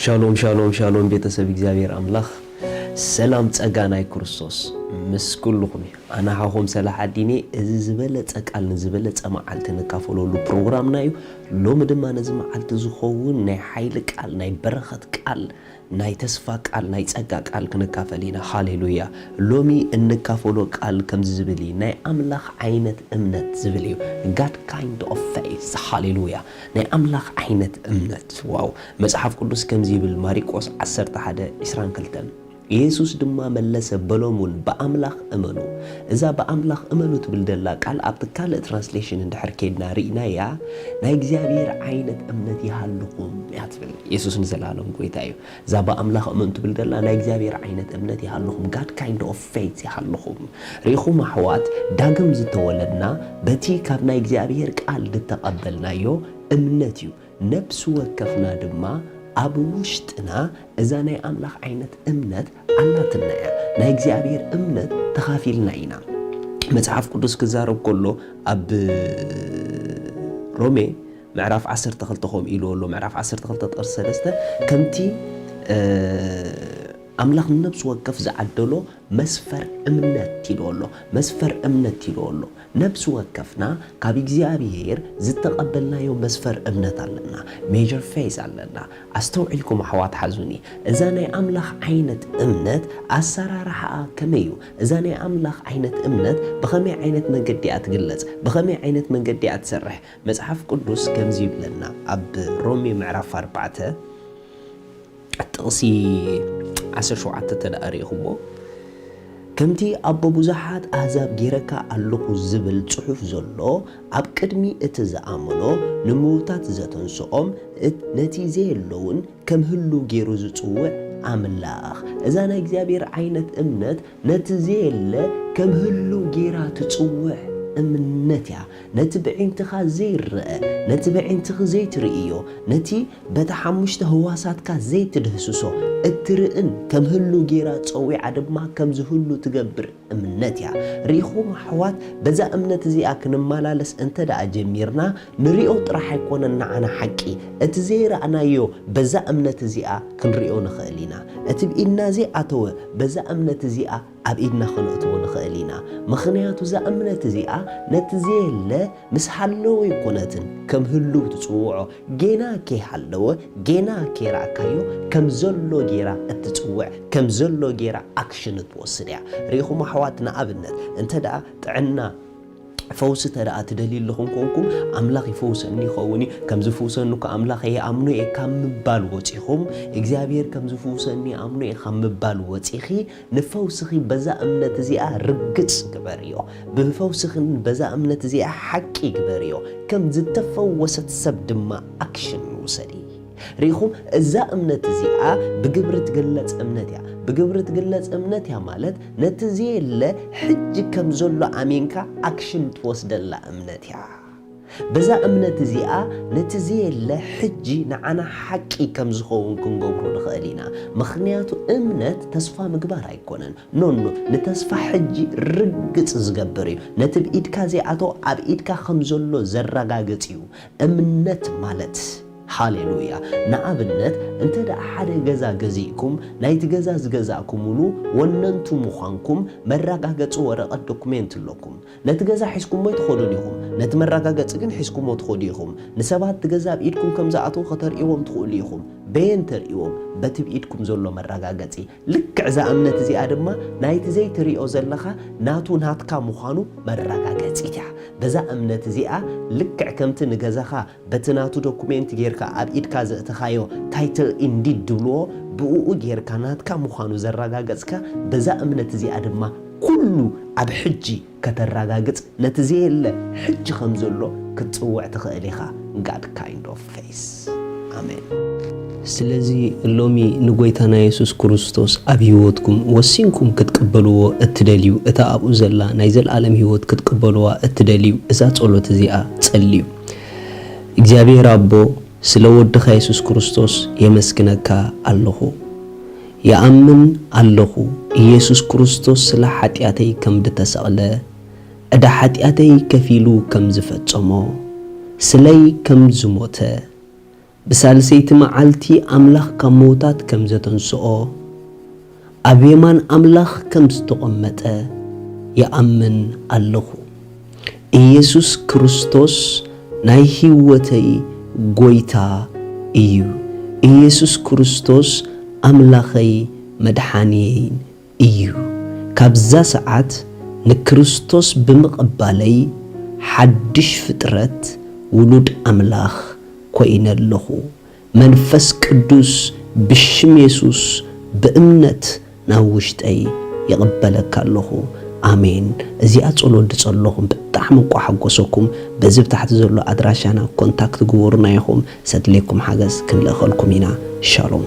ሻሎም ሻሎም ሻሎም ቤተሰብ እግዚኣብሔር ኣምላኽ ሰላም ጸጋ ናይ ክርስቶስ ምስ ኩልኹም እዩ። ኣነ ሓኹም ሰላሕ ኣዲኔ። እዚ ዝበለጸ ቃል ንዝበለጸ መዓልቲ ንካፈለሉ ፕሮግራምና እዩ። ሎሚ ድማ ነዚ መዓልቲ ዝኸውን ናይ ሓይሊ ቃል፣ ናይ በረኸት ቃል፣ ናይ ተስፋ ቃል፣ ናይ ጸጋ ቃል ክንካፈል ኢና። ሃሌሉያ። ሎሚ እንካፈሎ ቃል ከምዚ ዝብል እዩ፣ ናይ ኣምላኽ ዓይነት እምነት ዝብል እዩ። God kind of faith። ሃሌሉያ። ናይ ኣምላኽ ዓይነት እምነት። ዋው። መጽሓፍ ቅዱስ ከምዚ ይብል፣ ማሪቆስ ዓሰርተ ሓደ ዕስራን ክልተን፣ ኢየሱስ ድማ መለሰ በሎም እውን፣ ብኣምላኽ እመኑ። እዛ ብኣምላኽ እመኑ ትብል ደላ ቃል ኣብቲ ካልእ ትራንስሌሽን እንድሕር ኬድና ርኢናያ፣ ናይ እግዚኣብሔር ዓይነት እምነት ይሃልኹም እያ ትብል። ኢየሱስ ንዘለኣለም ጎይታ እዩ። እዛ ብኣምላኽ እመኑ ትብል ደላ ናይ እግዚኣብሔር ዓይነት እምነት ይሃልኹም፣ God kind of faith ይሃልኹም። ርኢኹም ኣሕዋት፣ ዳግም ዝተወለድና በቲ ካብ ናይ እግዚኣብሔር ቃል ዝተቐበልናዮ እምነት እዩ። ነብሲ ወከፍና ድማ ኣብ ውሽጥና እዛ ናይ ኣምላኽ ዓይነት እምነት ኣላትና እያ። ናይ እግዚኣብሔር እምነት ተኻፊልና ኢና። መጽሓፍ ቅዱስ ክዛረብ ከሎ ኣብ ሮሜ ምዕራፍ ዓሰርተ ክልተ ከምኡ ኢሉ ኣሎ። ምዕራፍ ዓሰርተ ክልተ ጥቕሲ ሰለስተ ከምቲ፣ እ፣ ኣምላኽ ንነብሲ ወከፍ ዝዓደሎ መስፈር እምነት ኢሉ ኣሎ። መስፈር እምነት ኢሉ ኣሎ። ነብሲ ወከፍና ካብ እግዚኣብሔር ዝተቐበልናዮ መስፈር እምነት ኣለና። ሜጀር ፌዝ ኣለና። ኣስተውዒልኩም ኣሕዋት ሓዙኒ። እዛ ናይ ኣምላኽ ዓይነት እምነት ኣሰራርሓኣ ከመይ እዩ? እዛ ናይ ኣምላኽ ዓይነት እምነት ብኸመይ ዓይነት መንገዲ እያ ትግለጽ? ብኸመይ ዓይነት መንገዲ እያ ትሰርሕ? መጽሓፍ ቅዱስ ከምዚ ይብለና ኣብ ሮሜ ምዕራፍ ኣርባዕተ ጥቕሲ ዓሰርተ ሸውዓተ እንተ ደኣ ርኢኹሞ፣ ከምቲ ኣቦ ብዙሓት ኣህዛብ ጌረካ ኣለኹ ዝብል ጽሑፍ ዘሎ፣ ኣብ ቅድሚ እቲ ዝኣመኖ ንምዉታት ዘተንስኦም፣ እት-፣ ነቲ ዘየሎ እውን ከም ህሉው ጌሩ ዝጽውዕ ኣምላኽ። እዛ ናይ እግዚኣብሔር ዓይነት እምነት ነቲ ዘየለ ከም ህሉው ጌራ ትጽውዕ እምነት እያ። ነቲ ብዒንትኻ ዘይረአ፣ ነቲ ብዒንትኺ ዘይትርእዮ፣ ነቲ በታ ሓሙሽተ ህዋሳትካ ዘይትድህስሶ እትርእን ከም ህሉው ጌራ ጸዊዓ ድማ ከም ዝህሉ ትገብር እምነት እያ። ርኢኹም ኣሕዋት፣ በዛ እምነት እዚኣ ክንመላለስ እንተ ደኣ ጀሚርና፣ ንሪኦ ጥራሕ ኣይኮነን ንዓና ሓቂ፣ እቲ ዘይረኣናዮ በዛ እምነት እዚኣ ክንሪኦ ንኽእል ኢና። እቲ ብኢድና ዘይኣተወ በዛ እምነት እዚኣ ኣብ ኢድና ከነእትዎ ንኽእል ኢና። ምኽንያቱ እዛ እምነት እዚኣ ነቲ ዘየለ ምስ ሃለወ ኣይኮነትን ከም ህሉው ትጽውዖ፣ ጌና ከይሃለወ፣ ጌና ከይረኣካዮ ከም ዘሎ ጌራ እትጽውዕ፣ ከም ዘሎ ጌራ ኣክሽን እትወስድ እያ። ርኢኹም ኣሕዋት፣ ንኣብነት እንተ ደኣ ጥዕና፣ ፈውሲ እንተ ደኣ ትደልዩ ኣለኹም ኮንኩም፣ ኣምላኽ ይፈውሰኒ ይኸውን እዩ፣ ከም ዝፍውሰኒ እኮ ኣምላኽ እየ ኣምኖ እየ ካብ ምባል ወጺኹም፣ እግዚኣብሔር ከም ዝፍውሰኒ ኣምኖ እየ ካብ ምባል ወጺኺ፣ ንፈውስኺ በዛ እምነት እዚኣ ርግጽ ግበርዮ። ብፈውስኽን በዛ እምነት እዚኣ ሓቂ ግበርዮ። ከም ዝተፈወሰት ሰብ ድማ ኣክሽን ውሰዲ። ርኢኹም፣ እዛ እምነት እዚኣ ብግብሪ ትግለጽ እምነት እያ። ብግብሪ ትግለጽ እምነት እያ ማለት ነቲ ዘየለ ሕጂ ከም ዘሎ ኣሚንካ ኣክሽን ትወስደላ እምነት እያ። በዛ እምነት እዚኣ ነቲ ዘየለ ሕጂ ንዓና ሓቂ ከም ዝኸውን ክንገብሮ ንኽእል ኢና። ምኽንያቱ እምነት ተስፋ ምግባር ኣይኮነን። ኖኖ፣ ንተስፋ ሕጂ ርግጽ ዝገብር እዩ። ነቲ ብኢድካ ዘይኣተወ ኣብ ኢድካ ከም ዘሎ ዘረጋግጽ እዩ እምነት ማለት። ሃሌሉያ። ንኣብነት፣ እንተ ደኣ ሓደ ገዛ ገዚእኩም፣ ናይቲ ገዛ ዝገዛእኩምሉ ወነንቱ ምዃንኩም መረጋገጺ ወረቐት ዶኩሜንት ኣለኩም። ነቲ ገዛ ሒዝኩሞ ኣይትኸዱን ኢኹም፣ ነቲ መረጋገጺ ግን ሒዝኩሞ ትኸዱ ኢኹም። ንሰባት እቲ ገዛ ኣብ ኢድኩም ከም ዝኣተወ ከተርእይዎም ትኽእሉ ኢኹም። በየን ተርእይዎም? በቲ ብኢድኩም ዘሎ መረጋገጺ። ልክዕ እዛ እምነት እዚኣ ድማ ናይቲ ዘይትርእዮ ዘለኻ ናቱ ናትካ ምዃኑ መረጋገጺት እያ። በዛ እምነት እዚኣ ልክዕ ከምቲ ንገዛኻ በቲ ናቱ ዶኩሜንት ጌርካ ኣብ ኢድካ ዘእተኻዮ ታይትል ኢንዲድ ድብልዎ ብእኡ ጌርካ ናትካ ምዃኑ ዘረጋገጽካ በዛ እምነት እዚኣ ድማ ኩሉ ኣብ ሕጂ ከተረጋግጽ ነቲ ዘየለ ሕጂ ከም ዘሎ ክትጽውዕ ትኽእል ኢኻ። God kind of faith። ኣሜን። ስለዚ ሎሚ ንጎይታና የሱስ ክርስቶስ ኣብ ህይወትኩም ወሲንኩም ክትቅበልዎ እትደልዩ፣ እታ ኣብኡ ዘላ ናይ ዘለኣለም ህይወት ክትቅበልዋ እትደልዩ፣ እዛ ጸሎት እዚኣ ጸልዩ። እግዚኣብሔር ኣቦ፣ ስለ ወድኻ የሱስ ክርስቶስ የመስግነካ ኣለኹ። ይኣምን ኣለኹ፣ ኢየሱስ ክርስቶስ ስለ ሓጢኣተይ ከም ድተሰቕለ፣ ዕዳ ሓጢኣተይ ከፊሉ ከም ዝፈጸሞ፣ ስለይ ከም ዝሞተ፣ ብሳልሰይቲ መዓልቲ ኣምላኽ ካብ ምዉታት ከም ዘተንስኦ፣ ኣብ የማን ኣምላኽ ከም ዝተቐመጠ ይኣምን ኣለኹ። ኢየሱስ ክርስቶስ ናይ ህይወተይ ጐይታ እዩ። ኢየሱስ ክርስቶስ ኣምላኸይ መድሓንየይን እዩ። ካብዛ ሰዓት ንክርስቶስ ብምቕባለይ ሓድሽ ፍጥረት ውሉድ ኣምላኽ ኮይነ ኣለኹ። መንፈስ ቅዱስ ብሽም የሱስ ብእምነት ናብ ውሽጠይ ይቕበለካ ኣለኹ። ኣሜን። እዚኣ ጸሎት ዝጸለኹም ብጣዕሚ እኳ ሓጎሰኩም። በዚ ብታሕቲ ዘሎ ኣድራሻና ኮንታክት ግበሩና ኢኹም። ሰድሌኩም ሓገዝ ክንልእኸልኩም ኢና። ሻሎም።